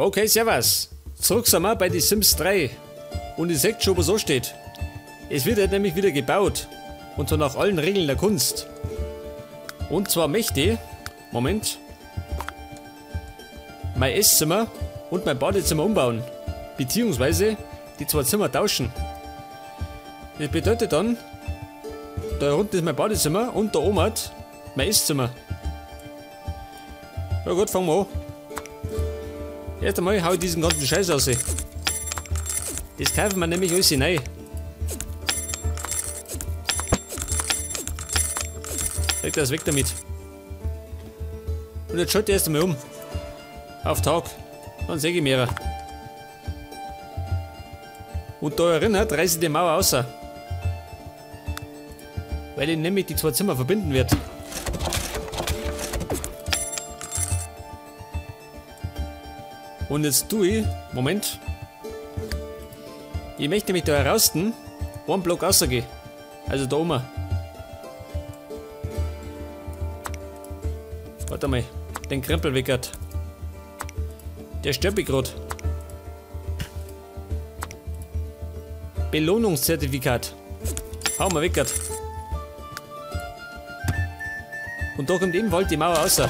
Okay, servus. Zurück sind wir bei The Sims 3. Und ihr seht schon, was so steht. Es wird halt nämlich wieder gebaut. Und zwar nach allen Regeln der Kunst. Und zwar möchte ich, Moment, mein Esszimmer und mein Badezimmer umbauen. Beziehungsweise die zwei Zimmer tauschen. Das bedeutet dann, da unten ist mein Badezimmer und da oben hat mein Esszimmer. Ja gut, fangen wir an. Erst einmal hau ich diesen ganzen Scheiß raus. Das kaufen wir nämlich alles neu. Leg das weg damit. Und jetzt schalte ich erst einmal um. Auf Tag. Dann sehe ich mehr. Und da erinnert, reiße ich die Mauer raus. Weil ich nämlich die zwei Zimmer verbinden wird. Und jetzt tue ich, Moment, ich möchte mich da heraussten, einen Block rausgehen. Also da oben. Warte mal, den Krempel weckert. Der stört mich grad. Belohnungszertifikat. Hau mal weg grad. Und da kommt ebenfalls die Mauer raus.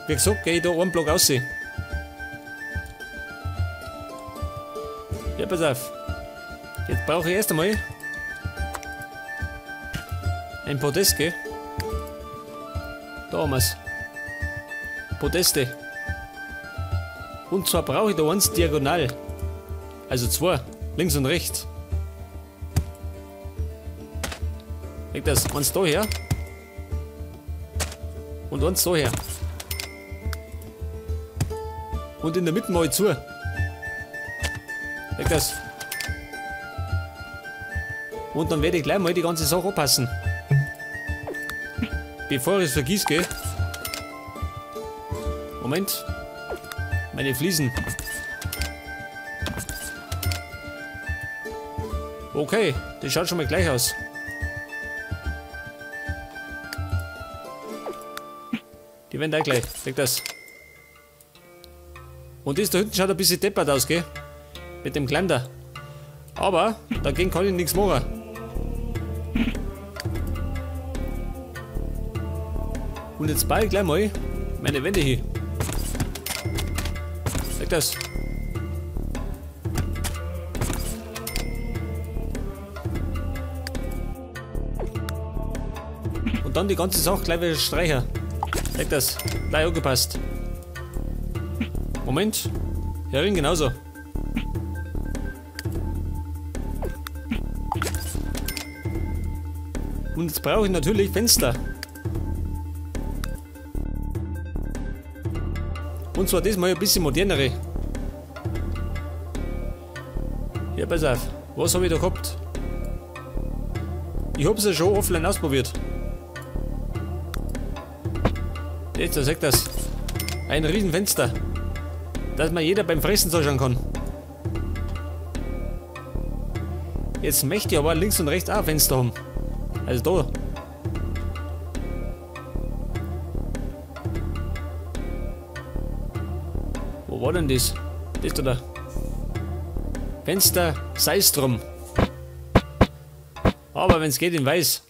Wie gesagt, gehe ich da einen Block raus. Ja, pass auf. Jetzt brauche ich erst einmal ein Podest, gell? Da haben wir's. Podeste. Und zwar brauche ich da eins diagonal. Also zwei. Links und rechts. Leg das eins da her. Und eins da her. Und in der Mitte mache ich zu. Leg das. Und dann werde ich gleich mal die ganze Sache anpassen. Bevor ich es vergiss, gell? Moment. Meine Fliesen. Okay, das schaut schon mal gleich aus. Die werden da gleich. Leg das. Und das da hinten schaut ein bisschen deppert aus, gell? Mit dem Geländer. Aber dagegen kann ich nichts machen. Und jetzt baue ich gleich mal meine Wände hin. Sag das. Und dann die ganze Sache gleich wieder streichen. Sag das. Gleich angepasst. Moment. Herin genauso. Und jetzt brauche ich natürlich Fenster. Und zwar diesmal ein bisschen modernere. Ja, pass auf. Was habe ich da gehabt? Ich hab's ja schon offline ausprobiert. Jetzt, da sagt das. Ein Riesenfenster. Dass man jeder beim Fressen zuschauen kann. Jetzt möchte ich aber links und rechts auch ein Fenster haben. Also da. Wo war denn das? Das da. Fenster, sei's drum. Aber wenn's geht, in weiß.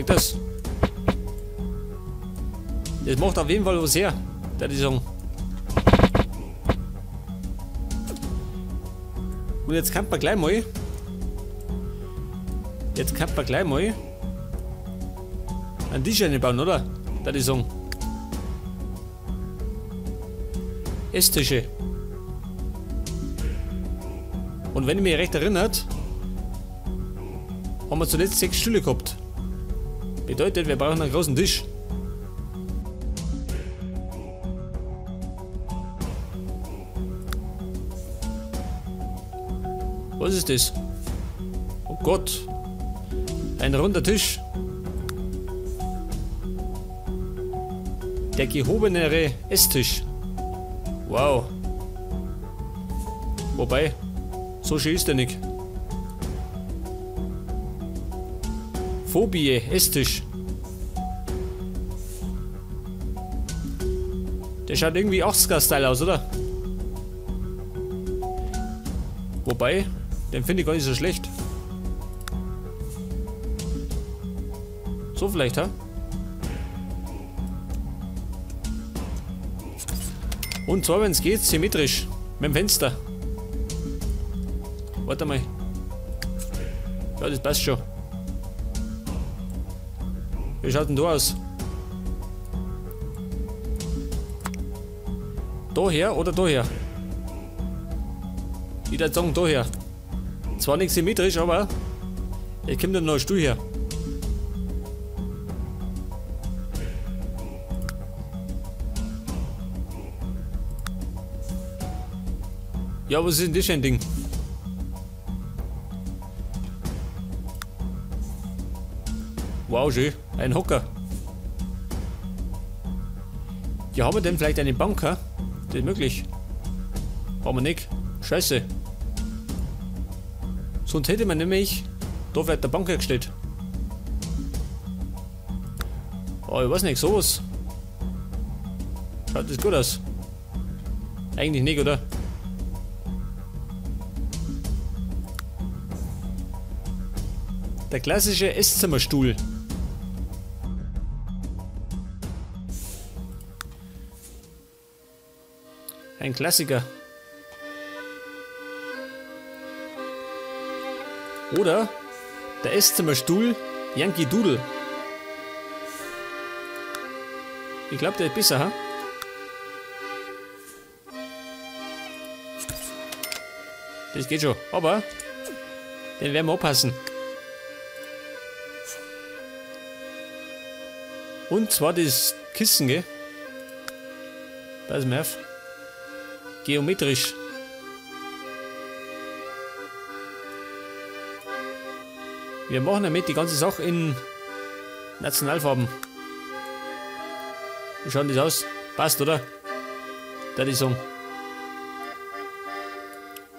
Sag das. Das macht auf jeden Fall was her, der ich sagen. Und jetzt kann man gleich mal. Jetzt kann man gleich mal einen Tisch einbauen, oder? Da ich sagen. Esstische. Und wenn ich mich recht erinnert, haben wir zuletzt 6 Stühle gehabt. Bedeutet, wir brauchen einen großen Tisch. Was ist das? Oh Gott. Ein runder Tisch. Der gehobenere Esstisch. Wow. Wobei, so schön ist der nicht. Phobie, Esstisch. Der schaut irgendwie 80er-Style aus, oder? Wobei, den finde ich gar nicht so schlecht. So vielleicht, ha? Und zwar, wenn es geht, symmetrisch. Mit dem Fenster. Warte mal. Ja, das passt schon. Wie schaut denn da aus? Daher oder daher? Ich würde sagen, daher. Zwar nicht symmetrisch, aber es kommt dann noch ein Stuhl her. Ja, was ist denn das für ein Ding? Wow, schön. Ein Hocker. Ja, haben wir denn vielleicht eine Bank, hä? Das ist möglich. Haben wir nicht. Scheiße. Sonst hätte man nämlich da vielleicht eine Bank hergestellt. Oh, ich weiß nicht, sowas. Schaut das gut aus? Eigentlich nicht, oder? Der klassische Esszimmerstuhl. Ein Klassiker. Oder der Esszimmerstuhl Yankee Doodle. Ich glaube, der ist besser, ha? Das geht schon, aber den werden wir anpassen. Und zwar das Kissen, gell? Pass mal auf. Geometrisch. Wir machen damit die ganze Sache in Nationalfarben. Wie schaut das aus? Passt, oder? Da die Song.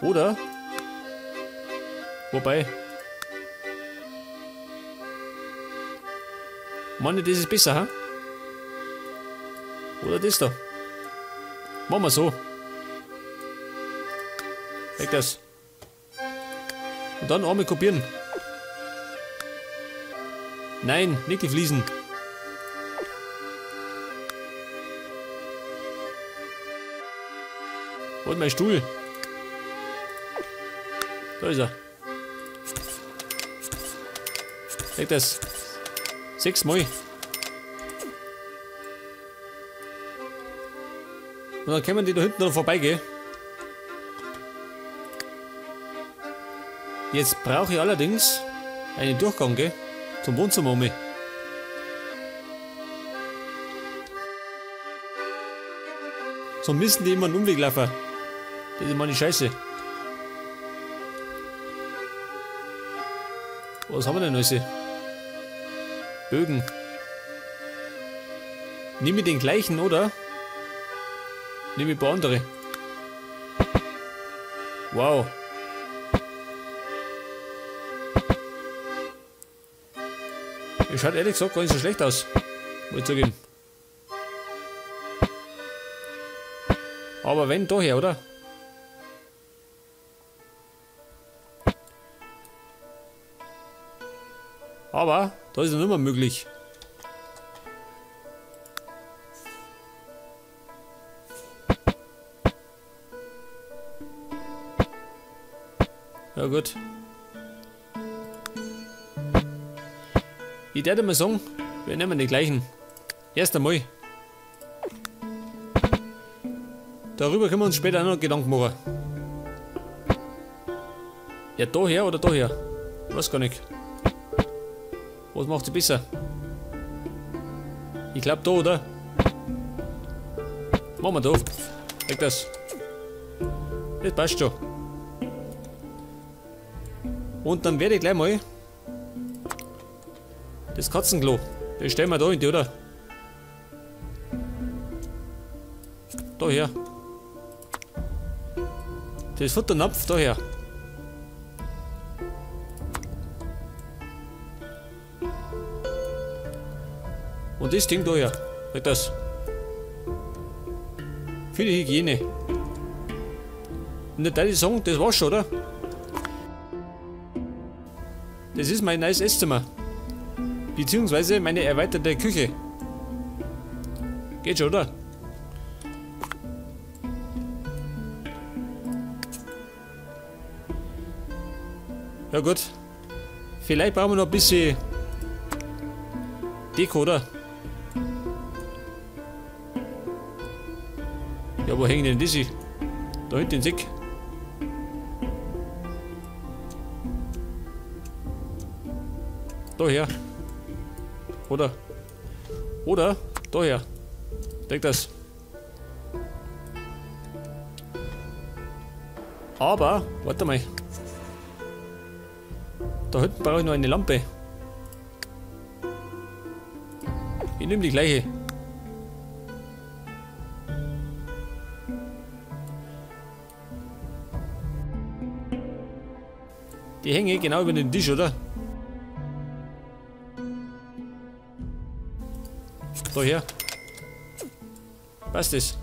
Oder? Wobei. Mann, das ist besser, ha? Oder das da. Machen wir so. Weg das. Und dann einmal kopieren. Nein, nicht die Fliesen. Wo ist mein Stuhl? Da ist er. Weg das. 6 Mal. Und dann können die da hinten noch vorbeigehen. Jetzt brauche ich allerdings einen Durchgang, gell? Zum Wohnzimmer um. So müssen die immer einen Umweg laufen. Das ist meine Scheiße. Was haben wir denn alles? Bögen. Nehme ich den gleichen, oder? Nehme ich ein paar andere. Wow. Es schaut ehrlich gesagt gar nicht so schlecht aus. Muss ich zugeben. Aber wenn, daher, oder? Aber da ist es nicht mehr möglich. Ja gut. Ich werde mal sagen, wir nehmen die gleichen. Erst einmal. Darüber können wir uns später auch noch Gedanken machen. Ja, daher oder daher? Ich weiß gar nicht. Was macht sie besser? Ich glaube da, oder? Machen wir da. Weg das. Das passt schon. Und dann werde ich gleich mal das Katzenklo, das stellen wir da hin, oder? Da her. Das Futternapf da her. Und das Ding da her. Halt das. Für die Hygiene. Und dann würde ich sagen, das war's schon, oder? Das ist mein neues Esszimmer. Beziehungsweise meine erweiterte Küche. Geht schon, oder? Ja gut. Vielleicht brauchen wir noch ein bisschen Deko, oder? Ja, wo hängen denn diese? Da hinten in Sick. Daher. Oder? Oder? Daher. Denk das. Aber, warte mal. Da hinten brauche ich noch eine Lampe. Ich nehme die gleiche. Die hänge genau über den Tisch, oder? Da her. Passt das?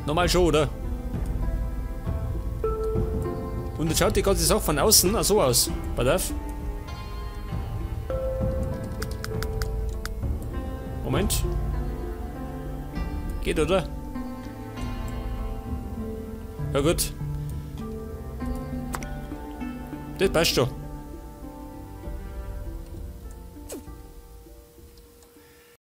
Normal schon, oder? Und jetzt schaut die ganze Sache von außen so aus. Pass auf. Moment. Geht, oder? Ja gut. Das passt schon.